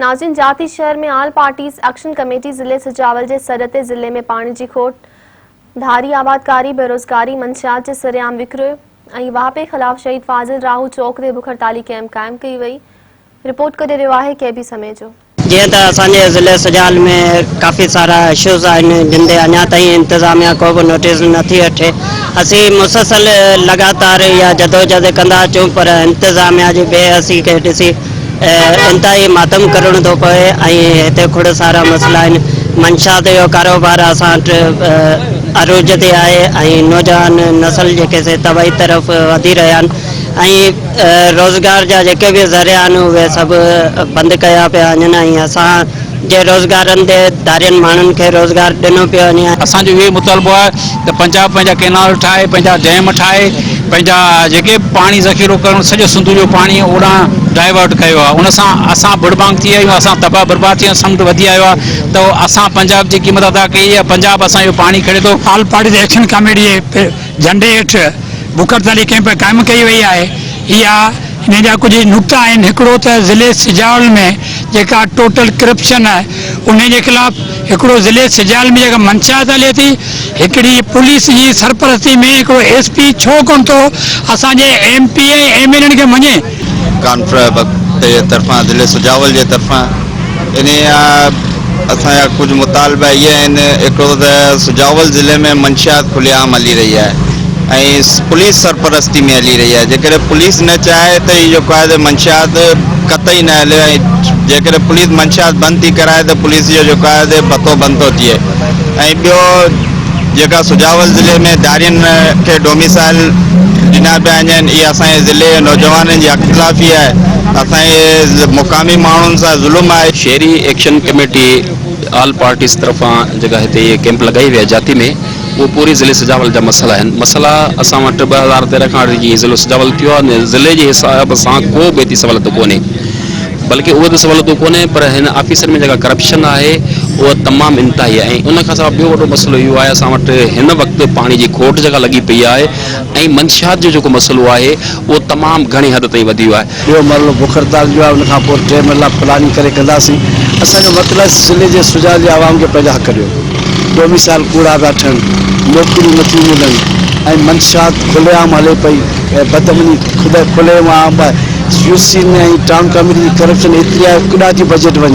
ناظرين جاتي شهر ۾ آل پارٽيز ايڪشن ڪميٽي ضلعي سجاول جي سڏ تي ضلعي ۾ پاڻي جي کوٽ، ڌاري آبادڪاري، بيروزگاري، منشيات جي سرعام وڪري ۽ واهپي خلاف شهيد فاضل راهو چوڪ تي بک هڙتالي ڪئمپ قائم ڪئي وئي، رپورٽ ڪري رهيو آهي ڪي بي سميجو. جيئن ته اسان جي ضلعي سجاول ۾ ڪافي سارا اشوز آهن جن تي اڃا تائين انتظاميا ڪو به نوٽيس نه ٿي وٺي اسين مسلسل لڳاتار اها جدوجهد ڪندا اچون پر انتظاميا جي بي حسي کي ڏسي انتهائي ماتم ڪرڻو ٿو پوي ۽ هتي کوڙ سارا مسئلا آهن منشيات جو ڪاروبار اسان وٽ عروج تي آهي ۽ نوجوان نسل جيڪي سي تباهي طرف وڌي رهيا آهن ۽ روزگار جا جيڪي به ذريعا آهن اهي سڀ بند ڪيا پيا وڃن ۽ اسان جي روزگارن تي ڌارين ماڻهن کي روزگار ڏنو پيو وڃي. اسان جو اهو ئي مطالبو آهي ته پنجاب پنهنجا ڪئنال ٺاهي، پنهنجا ڊيم ٺاهي، پنهنجا جيڪي به پاڻي ذخيرو ڪرڻ سڄو سنڌو جو پاڻي اوڏانهن ڊائيورٽ ڪيو آهي ان سان اسان ڀڙڀانگ ٿي ويا آهيون اسان تباهه برباد ٿي ويا آهيون سمنڊ وڌي آيو آهي ته اسان پنجاب جي قيمت ادا ڪئي يا پنجاب اسان جو پاڻي کڻي ٿو. آل پارٽيز ايڪشن ڪاميٽي جي جهنڊي هيٺ بک هڙتالي ڪئمپ قائم ڪئي وئي آهي. اها انهن جا ڪجهه نقطا آهن هڪڙو ته ضلعي سجاول ۾ جيڪا ٽوٽل ڪرپشن آهي انهي جي خلاف هڪڙو ضلعي سجاول ۾ جيڪا منشيات هلي ٿي هڪڙي پوليس جي سرپرستي ۾ هڪڙو ايس پي ڇو ڪونه ٿو اسان جي ايم پي اي ۽ ايم اين اين کي مڃي. ڪانفرنس جي طرفان ضلعي سجاول جي طرفان انهي اسان جا ڪجهه مطالبا اهي آهن هڪڙو ته سجاول ضلعي ۾ منشيات کلي عام هلي رهي آهي ۽ پوليس سرپرستي ۾ هلي رهي آهي جيڪڏهن پوليس نه چاهي ته هي جيڪو آهي منشيات قطعي نه هلي ۽ جيڪڏهن پوليس منشيات بند ٿي ڪرائي ته پوليس جو جيڪو آهي ڀتو بند ٿو ٿئي ۽ ٻيو جيڪا سجاول ضلعي ۾ ڌارين کي ڊوميسائل ڏنا پيا وڃن اهي اسان جي ضلعي جي نوجوانن جي حق تلافي آهي اسان جي مقامي ماڻهن سان ظلم آهي. شهري ايڪشن ڪميٽي آل پارٽيز طرفان جيڪا هتي اهي ڪئمپ لڳائي وئي آهي جاتي ۾ اهو پوري ضلعي سجاول جا مسئلا آهن مسئلا اسان وٽ 2013 کان وٺي جيئن ضلعو سجاول ٿيو آهي ضلعي جي حساب سان ڪو به هتي سهولتون ڪونهي بلڪه اهو ته سهولتون ڪونهي پر هن آفيسن ۾ جيڪا ڪرپشن آهي اها تمام انتهائي آهي ۽ ان کان سواء ٻيو وڏو مسئلو اهو آهي اسان وٽ هن وقت پاڻي جي کوٽ جيڪا لڳي پئي آهي ۽ منشيات جو جيڪو مسئلو آهي اهو تمام گهڻي حد تائين وڌي ويو آهي. ٻيو مرحلو بک هڙتال جو آهي ان کان پوء ٽي مرحلا پلاننگ ڪري ڪنداسين اسان جو مطلب آهي ضلعي جي سجاول جي عوام کي پنهنجا حق ڏيو ڊوميسائل ڪوڙا پيا ٺهن نوڪريون نٿيون ملن ۽ منشيات کلي عام هلي پئي ۽ بدامني کلي عام آهي يو سي ۾ ۽ ٽائون ڪميٽي جي ڪرپشن ايتري آهي ڪيڏانهن ٿي بجيٽ وڃي.